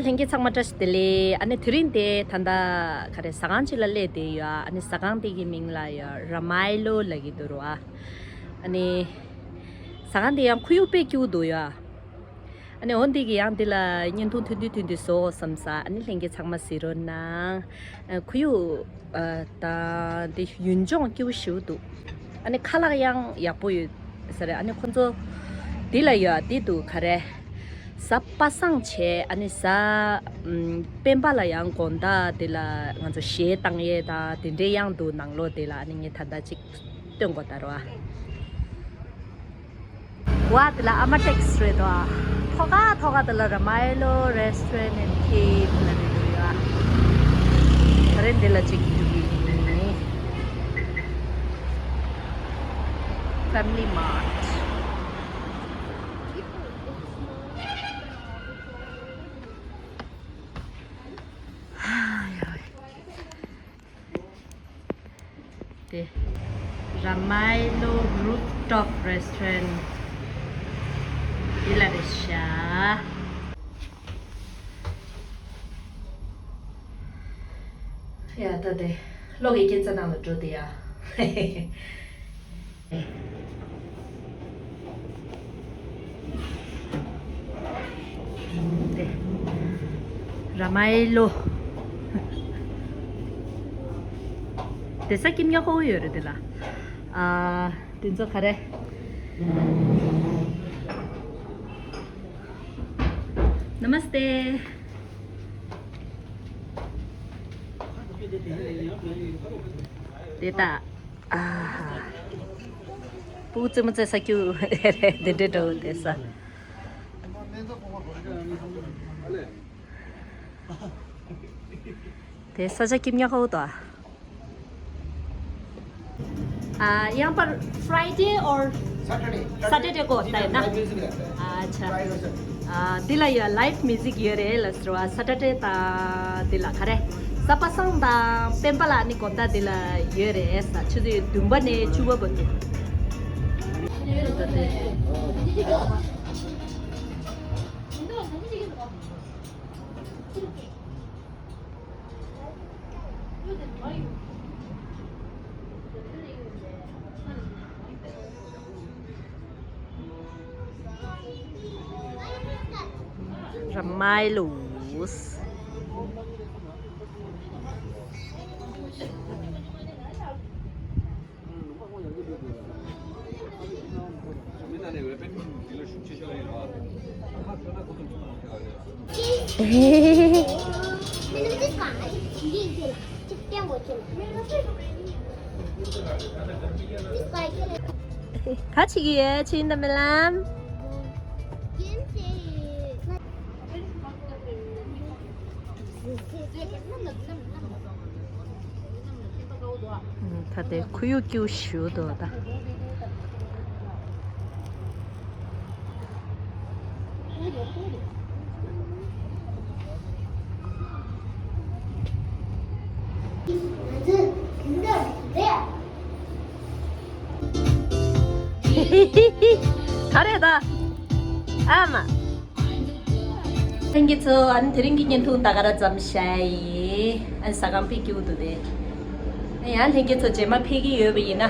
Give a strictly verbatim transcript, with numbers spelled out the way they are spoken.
ལྷན་རྒྱས་ཚང་མ་བཀྲ་ཤིས་བདེ་ལེགས། ཨ་ནི་དེ་རིང་དེ་ད་ལྟ་ག་རེ་ཟ་ཁང་ཅིག་ལ་སླེབས་བསྡད་ཡོད། ཨ་ནི་ཟ་ཁང་དེ་གི་མིང་ལ་ཡ་ར་མའི་ལོ་ལབ་ཀྱི་འདུག་ར། ཨ་ནི་ཟ་ཁང་དེ་ཡང་ཁོར་ཡུག་དཔེ་སྐྱིད་པོ་འདུག་ཡ། ཨ་ནི་འོ་འདི་གི་ཡང་འདི་ལ་བརྙན་ཐུང་ཐུང་ཐུང་ཐུང་ཐུང་བཟོ་བསམ་ས། ཨ་ནི་ལྷན་རྒྱས་ཚང་མ་གཟིགས་རོགས་གནང་། ཨ་ཁོར་ཡུག་ཨ་དང་འདི་ཡུལ་ལྗོངས་སྐྱིད་པོ་ཞེ་པོ་འདུག་ཨ་ནི་ཁ་ལག་ཡང་ཡག་པོ་ཡོད་ས་རེད། ཨ་ནི་ཁོ་ཚོ་འདི་ལ་ཡོད་འདི་འདུག་ག་རེ། གཟའ་པ་སངས་བྱས། ཨ་ནི་གཟའ་ཨམ་སྤེན་པ་ལ་ཡང་དགོང་དག་འདི་ལ་ང་ཚོ་གཞས་བཏང་ཡས་དང་དེ་འདྲའི་ཡང་འདུག་ནང་ལོགས་འདི་ལ། ཨ་ནི་ངས་ད་ལྟ་ཅིག་སྟོན་དགོས་ད་རོ། ཨ། ཝ་དེ་ལ་ཨ་མ་ཊེག་སི་རེད་དོ། ཐོག་ཁ་ཐོག་ཁ་དེ་ལ་Ramayalo Restaurant and Cafe ལ་རེད་འདུག་ཡ། ད་རེས་འདི་ལ་ཅིག་འགྲོ་གི་ཡིན། Family Mart. དེ་Ramayalo Rooftop Restaurant འདི་ལ་རེད་ཤག་ཡ་ད་དེ་གློག་གི་སྐྱེད་ཚལ་ནང་ལ་འགྲོ་དེ་ཡ། དེ། ར་མའི་ལོ། དེ་ས་ཀྱིམ་ཉོ་ཁོ་ཡོད་རེད་དེ་ལ། ཨ། དེ་ཚོ་ག་རེ། ནམ་སྟེ། དེ་ད། ཨ་ཧ། སྤུ་གུ་རྩེད་མོ་རྩེ་ས་ཁྱུ་རེ་རེ་འདི་འདྲ་འགྲོ་དེ་ས། དེ་ས་ཆ་ཁྱིམ་ཉག་ཁ་བོ་དོ། ཨ། ཡང་པར་Friday or Saturday. Saturday གོ་ད་ཡིན་ན། Live music རེད། ཨ་ཆ། Friday Saturday. ཨ་འདི་ལ་ཡ་live music ཡོད་རེད་ལ་ཟེར་བ། Saturday དང་འདི་ལ་ག་རེ། གཟའ་པ་སངས་དང་སྤེན་པ་ལ་ནི་དགོང་དག་འདི་ལ་ཡོད་རེད་ས། ཆུ་ཚོད་བདུན་པ་ནས་བཅུ་པ་བར་དུ། Ramailos. ག་ཅིག་ཡོད་ཕྱིན་ད་མི་ལམ། ད་དེ་ཁུ་ཡུ་ཀྱུ་ཞུ་དོ་ད། ག་རེ་ད། ཨ་མ། ལྷན་རྒྱས་ཚོ། ཨ་ནི་དེ་རིང་གི་བརྙན་ཐུང་ད་ག་ར་ཙམ་བཞག་ཡིན། ཨ་ནི་ཟ་ཁང་དཔེ་སྐྱིད་པོ་འདུག་དེ། ཨ་ཡང་ལྷན་རྒྱས་ཚོ་རྗེས་མ་ཕེབས་ཀྱི་ཡོད་པ་ཡིན་ན།